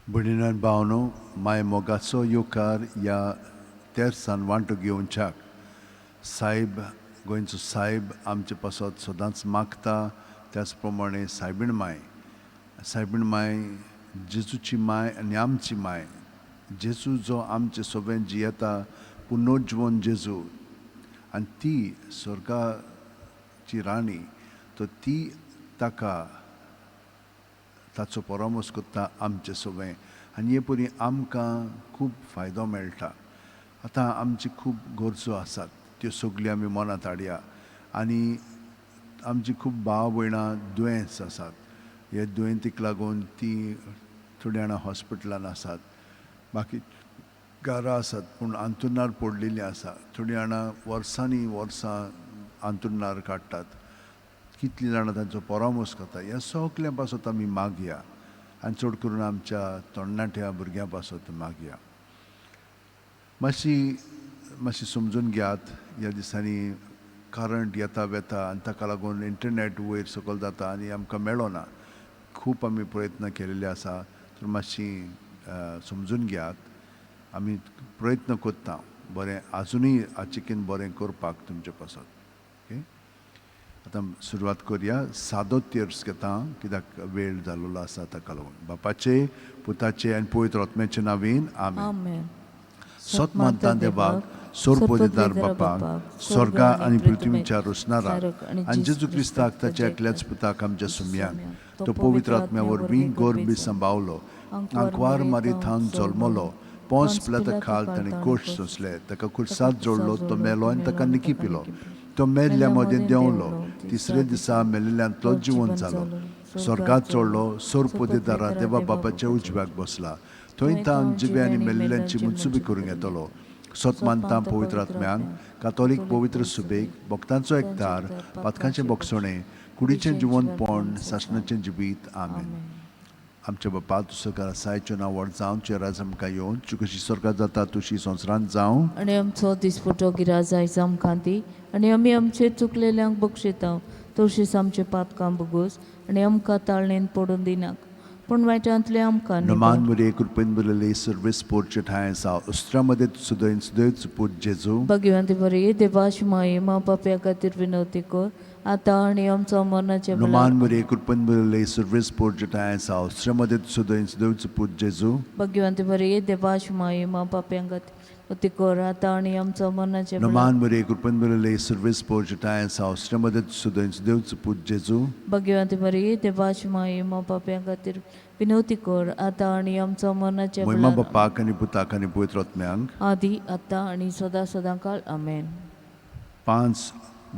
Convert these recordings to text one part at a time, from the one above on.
भयणीन भावनो, माय मोगाचो येवकार ह्या तेर्सान वांटो घेवच्याक. सायब, गोंयचो सायब आमचे पासत सदांच मागता. त्याच प्रमाणे सायबीण माय, सायबीण माय जेजूची माय आनी आमची माय. जेजू जो आमचे सगळें जियेता, पुनर्जिवन जेजू, आनी ती स्वर्गाची राणी, तर ती ताका ताचो परामर्श करता आमचे सगळें आनी हे परी आमकां खूब फायदो मेळटा. आतां आमची खूब गरजो आसात, त्यो सगल्यो आमी मनांत हाडया. आनी आमची खूब भाव भयणां दुयेंस आसात, हे दुयेंतीक लागून ती थोडीं जाणां हॉस्पिटलान आसात, बाकी घरा आसात, पूण अंतुरणार पडलेलीं आसा. थोडीं जाणां वर्सांनी वर्सां अंतुरणार काडटात. कितलीं जाणां तांचो परामर्श करता. ह्या सगल्यां पासत आमी मागया आनी चड करून आमच्या तरणाट्या भुरग्यां पासत मागया. मातशी मातशी समजून घेयात, ह्या दिसांनी करंट येता वेता आनी ताका लागून इंटरनेट वयर सकयल जाता आनी आमकां मेळना. खूब आमी प्रयत्न केलेले आसा, तर मातशी समजून घेयात. आमी प्रयत्न करता बरें आजुनूय आचिकीन बरें करपाक तुमचे पासत. ओके, आतां सुरवात करया. सादो तेर्स घेता कित्याक वेळ जाल्लो आसा ताका लागून. बापाचे, पुताचे आनी पवित्र आत्म्याचे नांवीन आमेन. आमेन. सत मानता देवाक, सोरपदेदार बापाक, स्वर्गा आनी पृथ्वीच्या रोसणाराक, आनी जेजू क्रिस्ताक ताच्या एकल्याच पुताक आमच्या सुम्याक, तो पवित्र आत्म्या वरवीं गोरबी सांबावलो, आंकवार मारी थावन जल्मलो, पोंस पिलाता खाल ताणें कोश सोंसले, ताका खुर्साद जोडलो, तो मेलो आनी ताका निकी पिलो, तो मेल्ल्या मदें देंवलो, तिसरे दिसा मेल्ल्यांतलो जिवन जालो, स्वर्गात चडलो, सोरपदेदारा देवा बापाच्या उजव्याक बसला, थंय तावन जिवे आनी मेल्ल्यांची मुत्सुबी करूंक येतलो. सत मानता पवित्र आत्म्यांक, कातोलीक पवित्र सुबेक, भक्तांचो एकदार, पातकांचें बोगसणें, कुडीचें जिवनपण, सासणाचें जिवीत. आमेन. आमच्या बापा, तूं सरकार आसायच्यो नांव व्हड जावं, तुजें राज आमकां येवन, तुजी कशी स्वर्गात जाता तुशी संवसारांत जावं. आनी आमचो दिसपटो गिराज आयज आमकां दी आनी आमी आमचे चुकलेल्यांक बक्षिता, तशीच आमचे पातकां बगोस आनी आमकां ताळणेन पडून दिनाक, पूण वायटांतले आमकां नमान निवार. मरे, कृपेन बरले सर्वीस पोर्चे ठांय आसा, उस्त्रा मदें सुदैन सुदैच पूत जेजू. भाग्यवंती बरी देवाश माये, मा पापया खातीर विनवती कर, आतां आनी आमचो मरणाच्या नमान वेळार. मरे, कृपेन बरले सर्वीस पोर्चे ठांय आसा, उस्त्रा मदें सुदैन सुदैच पूत जेजू. भाग्यवंती बरी देवाश माये, मा पापया खातीर विनवती कर, आतां आनी आमचो मरणाच्या वेळार. नमान मरे, कृपेन बरले सर्वीस पोर्चे ठांय आसा, उस्त्रा मदें सुदैन सुदैच पूत जेजू. भाग्यवंती बरी देवाश माये, मा पापया खातीर विनवती कर, आतां आनी आमचो मरणाच्या मोहिमा वेळार. बापाक आनी पुताक आनी पवित्र आत्म्यांक. आदी, आतां आनी सदां सदां काळ. आमेन. पांच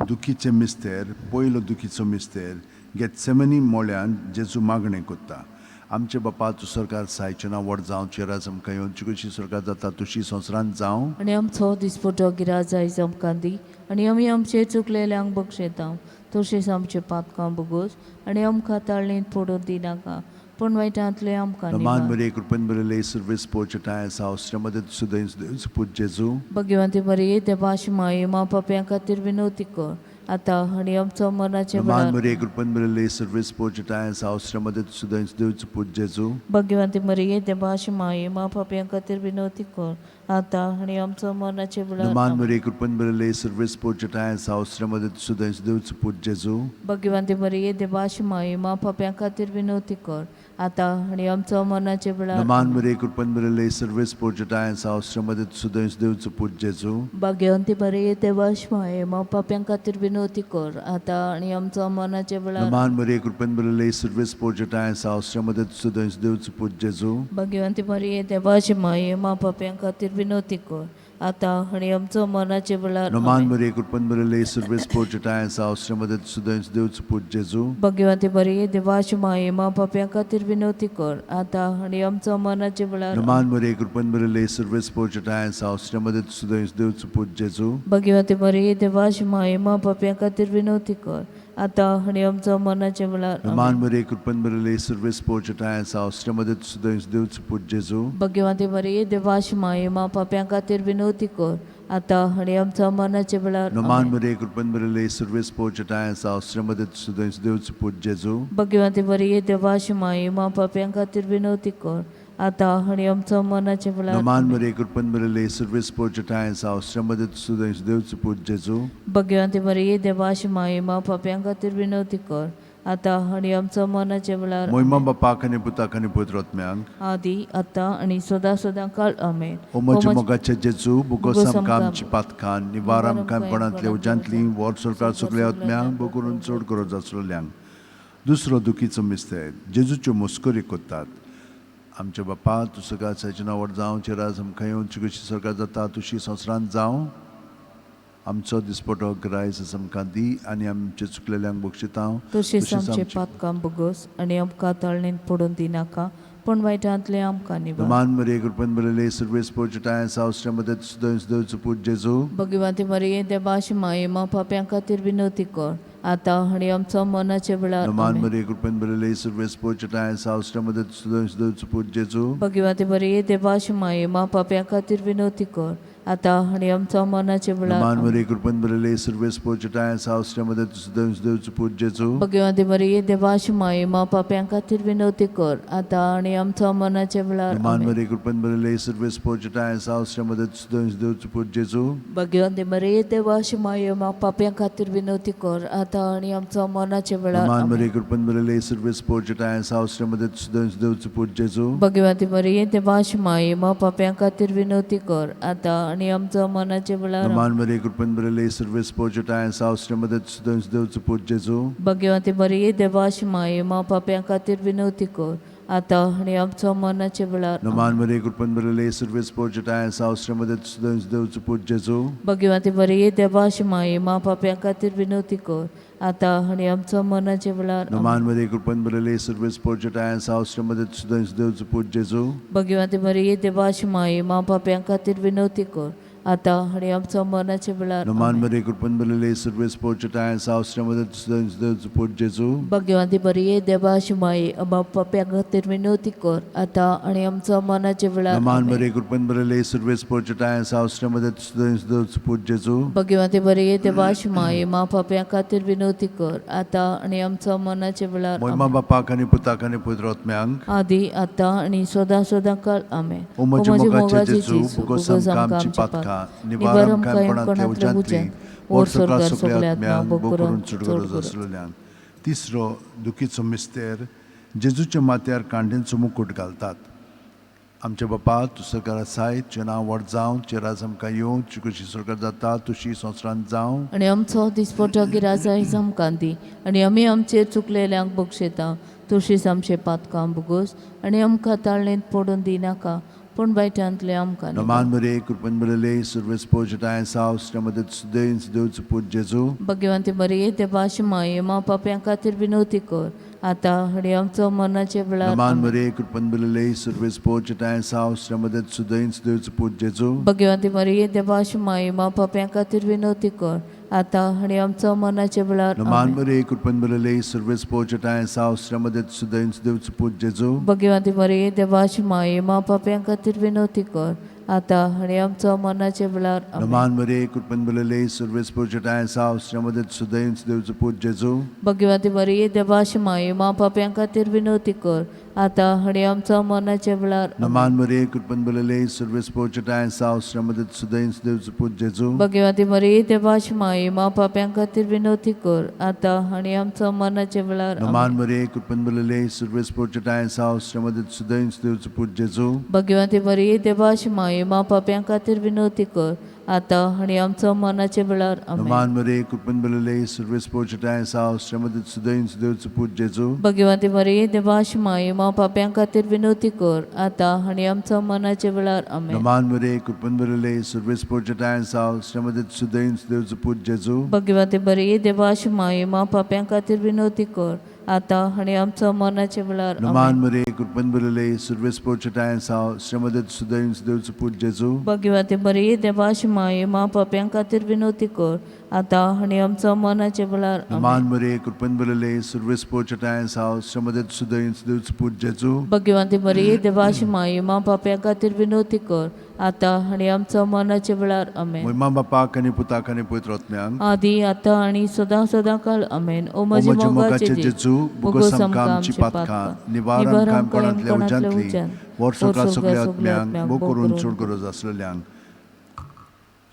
दुखीचे मिस्तेर. पयलो दुखीचो मिस्तेर. गेत्सेमनी मोळ्यान जेजू मागणें करता. आमचे बापा, तूं सरकार सायचें नांव व्हड जावं, तुजें राज आमकां येवन, तुजी कशी सरकार जाता तुशी संवसारांत जावं. आनी आमचो दिसपटो गिराज आयज आमकां दी आनी आमी आमचे चुकलेल्यांक बक्षेता, तशेंच आमचे पातकां बगोस आनी आमकां ताळणेंत पडून दिनाका, पूण वायटांतले आमकां नमान निवार. मरे, कृपेन बरले सर्वीस पोर्चे ठांय आसा, उस्त्रा मदें सुदैन सुदैच पूत जेजू. भाग्यवंती बरी देवाश माये, मा पापयां खातीर विनवती कर, आतां आनी आमचो मरणाच्या नमान वेळार. मरे, कृपेन बरले सर्वीस पोर्चे ठांय आसा, उस्त्रा मदें सुदैन सुदैच पूत जेजू. भाग्यवंती मरिये देवाश माये, मा पापयां खातीर विनवती कर, आतां आनी आमचो मरणाच्या वेळार. नमान आमेन. मरे, कृपेन बरले सर्वीस पोर्चे ठांय आसा, उस्त्रा मदें सुदैन सुदैच पूत जेजू. भाग्यवंती मरिये देवाश माये, मा पापयां खातीर विनवती कर, आतां आनी आमचो मरणाच्या वेळार. नमान आमेन. मरे, कृपेन बरले सर्वीस पोर्चे ठांय आसा, उस्त्रा मदें सुदैन सुदैच पूत जेजू. भाग्यवंती मरिये देवाश माये, मा पापयां खातीर विनवती कर, आतां आनी आमचो मरणाच्या वेळार. नमान मरे, कृपेन बरले सर्वीस पोर्चे ठांय आसा, उस्त्रा मदें सुदैन सुदैच पूत जेजू. भाग्यवंती मरिये देवाची माये, मा पापयां खातीर विनवती कर, आतां आनी आमचो मरणाच्या वेळार. नमान आमेन. मरे, कृपेन बरले सर्वीस पोर्चे ठांय आसा, उस्त्रा मदें सुदैन सुदैच पूत जेजू. भाग्यवंती मरिये देवाची माये, मा पापयां खातीर विनवती कर, आतां आनी आमचो मरणाच्या वेळार. नमान मरे, कृपेन बरले सर्वीस पोर्चे ठांय आसा, उस्त्रा मदें सुदैन सुदैच पूत जेजू. भाग्यवंती मरिये देवाची माये, मा पापयां खातीर विनवती कर, आतां आनी आमचो मरणाच्या वेळार. नमान आमेन. मरे, कृपेन बरले सर्वीस पोर्चे ठांय आसा, उस्त्रा मदें सुदैन सुदैच पूत जेजू. भाग्यवंती मरिये देवाची माये, मा पापयां खातीर विनवती कर, आतां आनी आमचो मरणाच्या वेळार. नमान आमेन. मरे, कृपेन बरले सर्वीस पोर्चे ठांय आसा, उस्त्रा मदें सुदैन सुदैच पूत जेजू. भाग्यवंती मरिये देवाची माये, मा पापयां खातीर विनवती कर, आतां आनी आमचो मनाचे वेळार. नमान मरे कृपन बरले सर्वेस पोर्चटाय साव श्रमदत सुदेश देवचो पूत जेजू. भगवंती मरिये देवाशी माये मा पाप्यां खातीर विनवती कर आतां आनी आमचो मनाचे वेळार. मोहिमा बापाक आनी पुताक आनी पवित्र आत्म्याक. आदी आतां आनी सदां सदां काळ. आमेन. ओ म्हज्या मोगाचे जेजू, बुगोस आमकां आमची पातकां, निवार आमकां कोणांतल्या उज्यांतली, वर सरकार सगल्या आत्म्यांक, करून चड गरज आसलेल्यांक. दुसरो दुखीचो मिस्तेर, जेजूच्यो मस्करी करतात. आमच्या बापा, तूं सगळ्या सायचें नांव जावं, राज आमकां येवन, कशी सरकार जाता तुशी संवसारांत जावं. आमचो दिसपटो ग्रायस आमकां दी आनी आमचे चुकलेल्यांक बक्षिता तशेंच आमचे पातकां बोगोस आनी आमकां ताळणेंत पडून दिनाका, पूण वायटांतलें आमकां निवार. नमान मरे कृपन बरले सर्वेस पोर्चटाय साव श्रमदत सुदेश देवचो पूत जेजू. भगवंती मरिये देवाशी माये मा पाप्यां खातीर विनवती कर आतां आनी आमचो मनाचे वेळार. नमान आमेन. मरे कृपन बरले सर्वेस पोर्चटाय साव श्रमदत सुदेश देवचो पूत जेजू. भगवंती मरिये देवाशी माये मा पाप्यां खातीर विनवती कर आतां आनी आमचो मनाचे वेळार. नमान आमेन. मरे कृपन बरले सर्वेस पोर्चटाय साव श्रमदत सुदेश देवचो पूत जेजू. भगवंती मरिये देवाशी माये मा पाप्यां खातीर विनवती कर आतां आनी आमचो मनाचे वेळार. नमान आमेन. मरे कृपन बरले सर्वेस पोर्चटाय साव श्रमदत सुदेश देवचो पूत जेजू. भगवंती मरिये देवाशी माये मा पाप्यां खातीर विनवती कर आतां आनी आमचो मनाचे वेळार. नमान आमेन. मरे कृपन बरले सर्वेस पोर्चटाय साव श्रमदत सुदेश देवचो पूत जेजू. भगवंती मरिये देवाशी माये मा पाप्यां खातीर विनवती कर आतां आनी आमचो मनाचे वेळार. नमान मरे कृपन बरले सर्वेस पोर्चटाय साव श्रमदत सुदेश देवचो पूत जेजू. भगवंती मरिये देवाशी माये मा पाप्यां खातीर विनवती कर आतां आनी आमचो मनाचे वेळार. नमान मरे कृपन बरले सर्वेस पोर्चटाय साव श्रमदत सुदेश देवचो पूत जेजू. भगवंती मरिये देवाशी माये मा पाप्यां खातीर विनवती कर आतां आनी आमचो मनाचे वेळार. नमान मरे कृपन बरले सर्वेस पोर्चटाय साव श्रमदत सुदेश देवचो पूत जेजू. भगवंती मरिये देवाशी माये मा पाप्यां खातीर विनवती कर आतां आनी आमचो मनाचे वेळार. नमान मरे कृपन बरले सर्वेस पोर्चटाय साव श्रमदत सुदेश देवचो पूत जेजू. भगवंती मरिये देवाशी माये आम्हा पाप्यां खातीर विनवती कर आतां आनी आमचो मनाचे वेळार. नमान मरे कृपन बरले सर्वेस पोर्चटाय साव श्रमदत सुदेश देवचो पूत जेजू. भगवंती मरिये देवाशी माये मा पाप्यां खातीर विनवती कर आतां आनी आमचो मनाचे वेळार. मोहिमा बापाक आनी पुताक आनी पवित्र आत्म्यांक. आदी आतां आनी सदां सदां काळ. आमेन. ओ म्हज्या मोगाचे जेजू, बुगोस आमकां आमची पातकां, निवार आमकां कोणांतल्या उज्यांतली, वर सरकार सगल्या आत्म्यांक, करून चड गरज आसलेल्यांक. तिसरो दुखीचो मिस्तेर, जेजूच्या माथ्यार कांड्यांचो मुकूट घालतात. आमच्या बापा, तूं सरकार आसाय, तुजें नांव व्हड जावं, तुजें राज आमकां येवं, तुजी कशी सरकार जाता तुशी संवसारांत जावं. आनी आमचो दिसपटो गिराजाय आमकां दी आनी आमी आमचेर चुकलेल्यांक बक्षयता तशीच आमचे पातकां बुगोस आनी आमकां ताळणेंत पडून दिनाका, पूण वायटांतलें आमकां निवार. नमान मरे कृपन बरले सर्वेस पोर्चटाय साव श्रमदत सुदेश देवचो पूत जेजू. भगवंती मरिये देवाशी माये मा पाप्यां खातीर विनवती कर आतां आनी आमचो मनाचे वेळार. नमान मरे कृपन बरले सर्वेस पोर्चटाय साव श्रमदत सुदेश देवचो पूत जेजू. भगवंती मरिये देवाशी माये मा पाप्यां खातीर विनवती कर आतां आनी आमचो मनाचे वेळार. नमान मरे कृपन बरले सर्वेस पोर्चटाय साव श्रमदत सुदेश देवचो पूत जेजू. भगवंती मरिये देवाशी माये मा पाप्यां खातीर विनवती कर आतां आनी आमचो मनाचे वेळार. नमान मरे कृपन बरले सर्वेस पोर्चटाय साव श्रमदत सुदेश देवचो पूत जेजू. भगवंती मरिये देवाशी माये मा पाप्यां खातीर विनवती कर आतां आनी आमचो मनाचे वेळार. नमान मरे कृपन बरले सर्वेस पोर्चटाय साव श्रमदत सुदेश देवचो पूत जेजू. भगवंती मरिये देवाशी माये मा पाप्यां खातीर विनवती कर आतां आनी आमचो मनाचे वेळार. नमान मरे कृपन बरले सर्वेस पोर्चटाय साव श्रमदत सुदेश देवचो पूत जेजू. भगवंती मरिये देवाशी माये मा पाप्यां खातीर विनवती कर आतां आनी आमचो मनाचे वेळार. नमान मरे कृपन बरले सर्वेस पोर्चटाय साव श्रमदत सुदेश देवचो पूत जेजू. भगवंती मरिये देवाशी माये मा पाप्यां खातीर विनवती कर आतां आनी आमचो मनाचे वेळार. आमेन. नमान मरे कृपन बरले सर्वेस पोर्चटाय साव श्रमदत सुदेश देवचो पूत जेजू. भगवंती मरिये देवाशी माये मा पाप्यां खातीर विनवती कर आतां आनी आमचो मनाचे वेळार. नमान मरे कृपन बरले सर्वेस पोर्चटाय साव श्रमदत सुदेश देवचो पूत जेजू. भगवंती मरिये देवाशी माये मा पाप्यां खातीर विनवती कर आतां आनी आमचो मनाचे वेळार. नमान मरे कृपन बरले सर्वेस पोर्चटाय साव श्रमदत सुदेश देवचो पूत जेजू. भगवंती मरिये देवाशी माये मा पाप्यां खातीर विनवती कर आतां आनी आमचो मरणाच्या वेळार. आमेन. मोहिमा बापाक आनी पुताक आनी पवित्र आत्म्याक, आदी आतां आनी सदां सदां काल. आमेन. ओ ओ म्हज्या म्हज्या मोगाचे मोगाचे जेजू, जेजू, बोगोस बोगोस आमकां आमकां आमची आमची पातकां पातकां, निवार निवार आमकां आमकां कोणांतल्या यमकणांतल्या उज्यांतली, उज्यान, वर वर सगळ्या स्वर्गा सगळ्या सगल्या आत्म्यांक, आत्म्यांक, भोग भोग करून करून चड गरज आसलेल्यांक.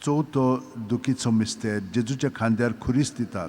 चवथो दुखीचो मिस्तेर, जेजूच्या खांद्यार खुरीस दितात.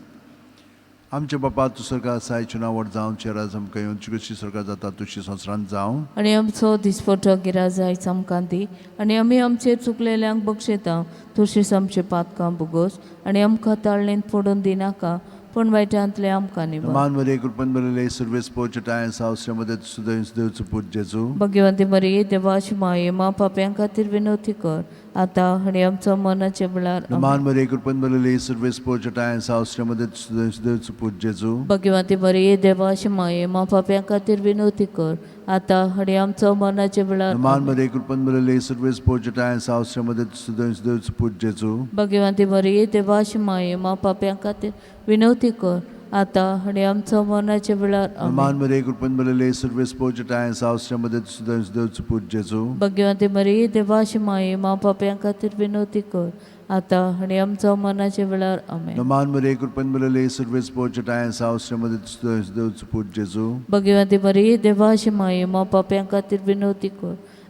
आमचे बापा, तूं स्वर्गार आसाय, चुनावट जावन चेराज आमकां येवन, कशी स्वर्गार जाता तुशी संवसारांत जावं. आनी आमचो दिसपटो गिराज आयज आमकां दी आनी आमी आमचेर चुकलेल्यांक बक्षयता तशीच आमचे पातकां भोगोस आनी आमकां ताळणेंत पडून दिनाका, पूण वायटांतले आमकां निवार. मान मरे कृपन बरले सुर्वेस पोचटाय सावस्यामध्ये सुदैव देवचो पूत जेजू. भगवंती मरिये, देवाची माये, मा पाप्यां खातीर विनवती कर, आतां आनी आमचो मरणाच्या वेळार. आमेन. मान मरे कृपन बरले सुर्वेस पोचटाय सावस्यामध्ये सुदैव देवचो पूत जेजू. भगवंती मरिये, देवाची माये, मा पाप्यां खातीर विनवती कर, आतां आनी आमचो मरणाच्या वेळार. मान आमेन. मरे कृपन बरले सुर्वेस पोचटाय सावस्यामध्ये सुदैव देवचो पूत जेजू. भगवंती मरिये, देवाची माये, मा पाप्यां खातीर विनवती कर, आतां आनी आमचो मरणाच्या वेळार. आमेन. मान मरे कृपन बरले सुर्वेस पोचटाय सावस्यामध्ये सुदैव देवचो पूत जेजू. भगवंती मरिये, देवाची माये, मा पाप्यां खातीर विनवती कर, आतां आनी आमचो मरणाच्या वेळार. आमेन. मान मरे कृपन बरले सुर्वेस पोचटाय सावस्यामध्ये सुदैव देवचो पूत जेजू. भगवंती मरिये, देवाची माये, मा पाप्यां खातीर विनवती कर,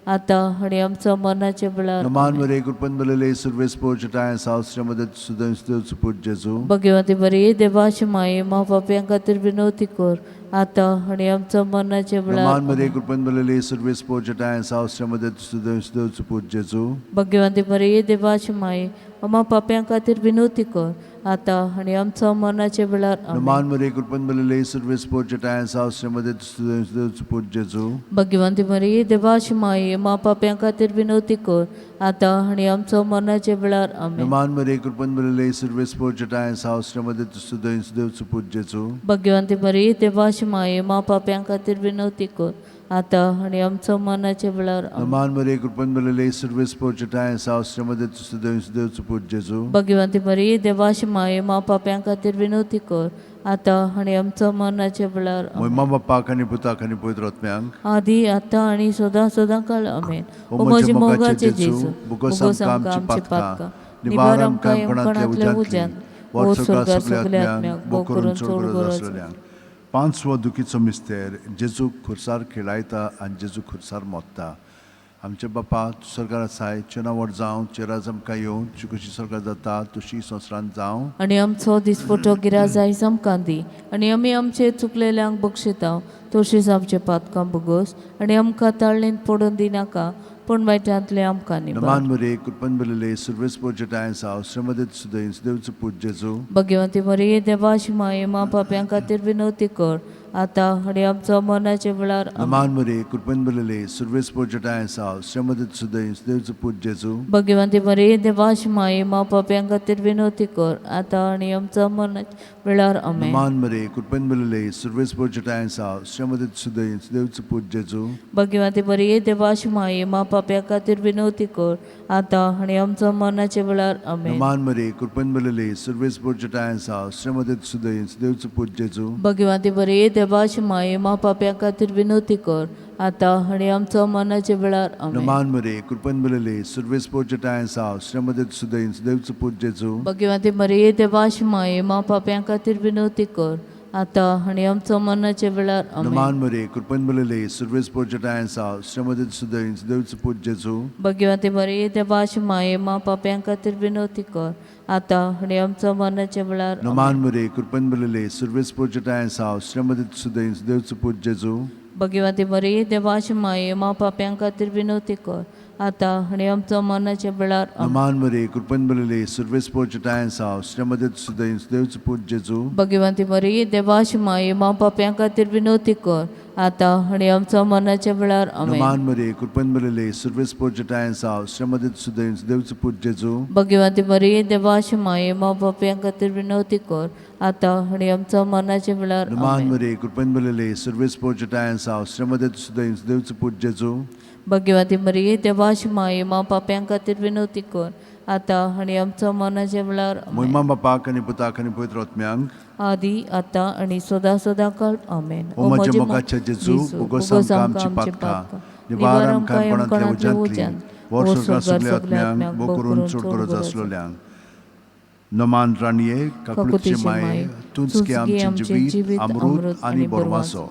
आतां आनी आमचो मरणाच्या वेळार. मान आमेन. मरे कृपन बरले सुर्वेस पोचटाय सावस्यामध्ये सुदैव देवचो पूत जेजू. भगवंती मरिये, देवाची माये, मा पाप्यां खातीर विनवती कर, आतां आनी आमचो मरणाच्या वेळार. मान मरे आमेन. कृपन बरले सुर्वेस पोचटाय सावस्यामध्ये सुदैव देवचो पूत जेजू. भगवंती मरिये, देवाची माये, अम्मा पाप्यां खातीर विनवती कर, आतां आनी आमचो मरणाच्या वेळार. आमेन. मान मरे कृपन बरले सुर्वेस पोचटाय सावस्यामध्ये सुदैव देवचो पूत जेजू. भगवंती मरिये, देवाची माये, मा पाप्यां खातीर विनवती कर, आतां आनी आमचो मरणाच्या वेळार. आमेन. मान मरे कृपन बरले सुर्वेस पोचटाय सावस्यामध्ये सुदैव देवचो पूत जेजू. भगवंती मरिये, देवाची माये, मा पाप्यां खातीर विनवती कर, आतां आनी आमचो मरणाच्या वेळार. आमेन. मान मरे कृपन बरले सुर्वेस पोचटाय सावस्यामध्ये सुदैव देवचो पूत जेजू. भगवंती मरिये, देवाची माये, मा पाप्यां खातीर विनवती कर, आतां आनी आमचो मरणाच्या वेळार. आमेन. मोहिमा बापाक आनी पुताक आनी पवित्र आत्म्यांक, आदी आतां आनी सदां सदां काळ. आमेन. ओ ओ म्हज्या म्हज्या मोगाचे मोगाचे जेजू, जेजू, बोगोस बोगोस आमकां आमकां आमची आमची पातकां, पातकां, निवार निवार आमकां आमकां यमकणांतल्या यमकणांतल्या उज्यांतली, उज्यान, वर वर स्वर्गार स्वर्गार सगल्या सगल्या आत्म्यांक, आत्म्यांक, भोग भोग करून करून चड चड गरज गरज आसलेल्यांक. पांचवो दुखीचो मिस्तेर, जेजू खुर्सार खेळायता आनी जेजू खुर्सार मोत्ता. आमचे बापा, तूं स्वर्गार आसाय, चेनावट जावं, चेराज आमकां येवं, तुजी कशी स्वर्गार जाता तशी संवसारांत जावं. आनी आमचो दिसपटो गिराज आयज आमकां दी आनी आमी आमचे चुकलेल्यांक बक्षिता तशीच आमचे पातकां भोगोस आनी आमकां ताळणेंत पडून दिनाका, पूण वायटांतले आमकां निवार. नमान मरे कृपन बरले सुर्वेस पोचटाय सावस्यामध्ये सुदैव देवचो पूत जेजू. भगवंती मरिये, देवाची माये, मा पाप्यां खातीर विनवती कर, आतां आनी आमचो मरणाच्या वेळार. आमेन. नमान मरे कृपन बरले सुर्वेस पोचटाय सावस्यामध्ये सुदैव देवचो पूत जेजू. भगवंती मरिये, देवाची माये, मा पाप्यां खातीर विनवती कर, आतां आनी आमचो मरणाच्या वेळार. आमेन. नमान मरे कृपन बरले सुर्वेस पोचटाय सावस्यामध्ये सुदैव देवचो पूत जेजू. भगवंती मरिये, देवाची माये, मा पाप्यां खातीर विनवती कर, आतां आनी आमचो मरणाच्या वेळार. आमेन. नमान मरे कृपन बरले सुर्वेस पोचटाय सावस्यामध्ये सुदैव देवचो पूत जेजू. भगवंती मरिये, देवाची माये, मा पाप्यां खातीर विनवती कर, आतां आनी आमचो मरणाच्या वेळार. आमेन. नमान मरे कृपन बरले सुर्वेस पोचटाय सावस्यामध्ये सुदैव देवचो पूत जेजू. भगवंती मरिये, देवाची माये, मा पाप्यां खातीर विनवती कर, आतां आनी आमचो मरणाच्या वेळार. आमेन. नमान मरे कृपन बरले सुर्वेस पोचटाय सावस्यामध्ये सुदैव देवचो पूत जेजू. भगवंती मरिये, देवाची माये, मा पाप्यां खातीर विनवती कर, आतां आनी आमचो मरणाच्या वेळार. आमेन. नमान मरे कृपन बरले सुर्वेस पोचटाय सावस्यामध्ये सुदैव देवचो पूत जेजू. भगवंती मरिये, देवाची माये, मा पाप्यां खातीर विनवती कर, आतां आनी आमचो मरणाच्या वेळार. आमेन. नमान मरे कृपन बरले सुर्वेस पोचटाय सावस्यामध्ये सुदैव देवचो पूत जेजू. भगवंती मरिये, देवाची माये, मा पाप्यां खातीर विनवती कर, आतां आनी आमचो मरणाच्या वेळार. आमेन. नमान मरे कृपन बरले सुर्वेस पोचटाय सावस्यामध्ये सुदैव देवचो पूत जेजू. भगवंती मरिये, देवाची माये, मा पाप्यां खातीर विनवती कर, आतां आनी आमचो मरणाच्या वेळार. नमान आमेन. मरे कृपन बरले सुर्वेस पोचटाय सावस्यामध्ये सुदैव देवचो पूत जेजू. भगवंती मरिये, देवाची माये, मा पाप्यां खातीर विनवती कर, आतां आनी आमचो मरणाच्या वेळार. आमेन. मोहिमा बापाक आनी पुताक आनी पवित्र आत्म्यांक, आदी आतां आनी सदां सदां काळ. आमेन. ओ म्हज्या मोगाच्या जेजू, बोगोस आमकां आमची पातकां, निवार आमकां यमकणांतल्या उज्यांतली, वर स्वर्गात सगल्या आत्म्यांक भोव करून चड गरज आसलोल्यांक. नमान राणये, काकळुतीचे माये, तूंच गे आमचें जिवीत, अमृत आनी बोरवासो.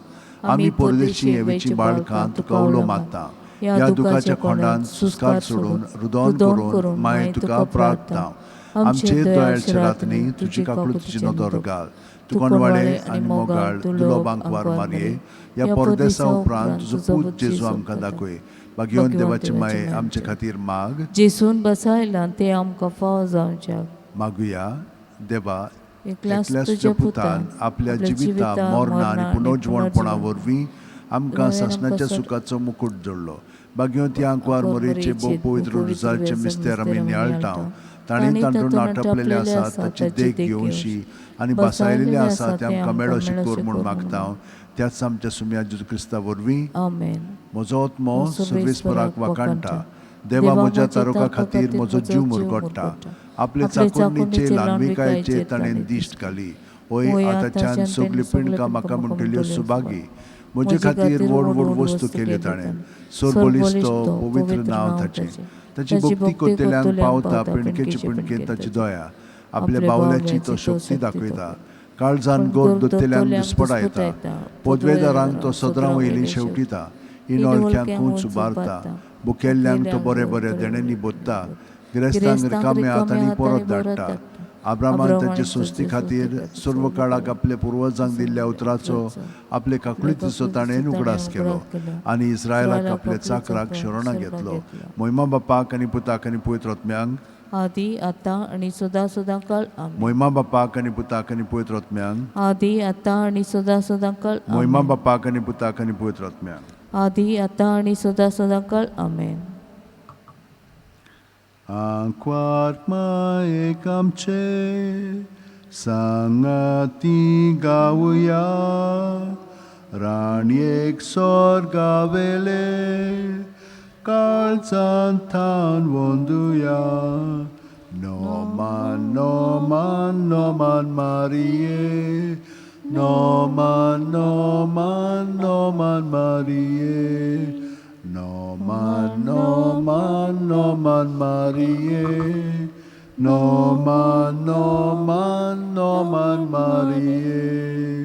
आमी परदेशी हेवेची बाळकां तुका उलो मारता. ह्या दुखाच्या खोंडान सुस्कार सोडून रुदोन करून माये तुका प्रार्थना. आमचे दयाळचे रातनी तुजी काकळुतीची नदर घाल. तुकोणवाडे आनी मोगाळ दुलोबांकवार मारये. ह्या परदेसा उपरांत तुजो पूत जेजू आमकां दाखय. भाग्यवंत देवाचे माये, आमचे खातीर माग. जेसून बसायला ते आमकां फावो जावच्याक. मागुया. देवा, एकल्याच तुज्या पुतान आपल्या जिविता, मरणा आनी पुनर्जिवणपणा वरवीं आमकां सासणाच्या सुखाचो मुकूट जोडलो. भाग्यवंती आंकवार मोरेचे भोव पवित्र रुजाचे मिस्तेर आमी नियाळटा. तांणी तांतून आटपलेले आसा ताची देख घेवशी आनी बसायलेले आसा ते आमकां मेळो शिकोर म्हूण मागता, त्याच आमच्या सुम्या जेजू क्रिस्ता वरवीं. आमेन. म्हजो आत्मो सर्वेस्पराक वाखाणटा. देवा म्हज्या तारुका खातीर म्हजो जीव मुरगोट्टा. आपले चाकोडणीचे ल्हानविकायेचेर ताणें दिश्ट घाली. हय, आतांच्यान सगल्यो पिंडकां म्हाका म्हणटल्यो सुभागी. म्हजे खातीर व्हड व्हड वस्तू केल्यो ताणें. सरबळिश्ट पवित्र नांव ताचें. ताची भक्ती करतल्यांक पावता पिंडकेचे पिंडकेन ताची दया. आपल्या बावल्याची तो शक्ती दाखयता. काळजान गोर दोत्तेल्यांक दुस्पटायता. पदवेदारांक तो सदरां वयली शेवटिता. इनोळख्यांक उंच उबारता. बुकेल्ल्यांक तो बरे बरे देण्यांनी बोत्ता. गिरेस्तांक रिकाम्या हातांनी परत धाडटा. आब्रामान ताचे संस्थे खातीर सर्व काळाक आपल्या पुर्वजांक दिल्ल्या उतराचो, आपले काकळुतीचो ताणें उगडास केलो आनी इस्रायलाक आपल्या चाकराक शरणां घेतलो. मोहिमा बापाक आनी पुताक आनी पवित्र आत्म्यांक, आदी आतां आनी सदां सदां काळ. आमेन. मोहिमा बापाक आनी पुताक आनी पवित्र आत्म्यांक, आदी आतां आनी सदां सदां काळ. मोहिमा आमेन. बापाक आनी पुताक आनी पवित्र आत्म्यांक, आदी आतां आनी सदां सदां काळ. आमेन. आंकवार मायेक आमचे सांगाती गावया. राणयेक सोर्गावेले काळजान थान वंदुया. नोमान नोमान नोमान मारिये. नोमान नोमान नोमान मारिये. नोमान नोमान नोमान मारिये. नोमान नोमान नोमान मारिये.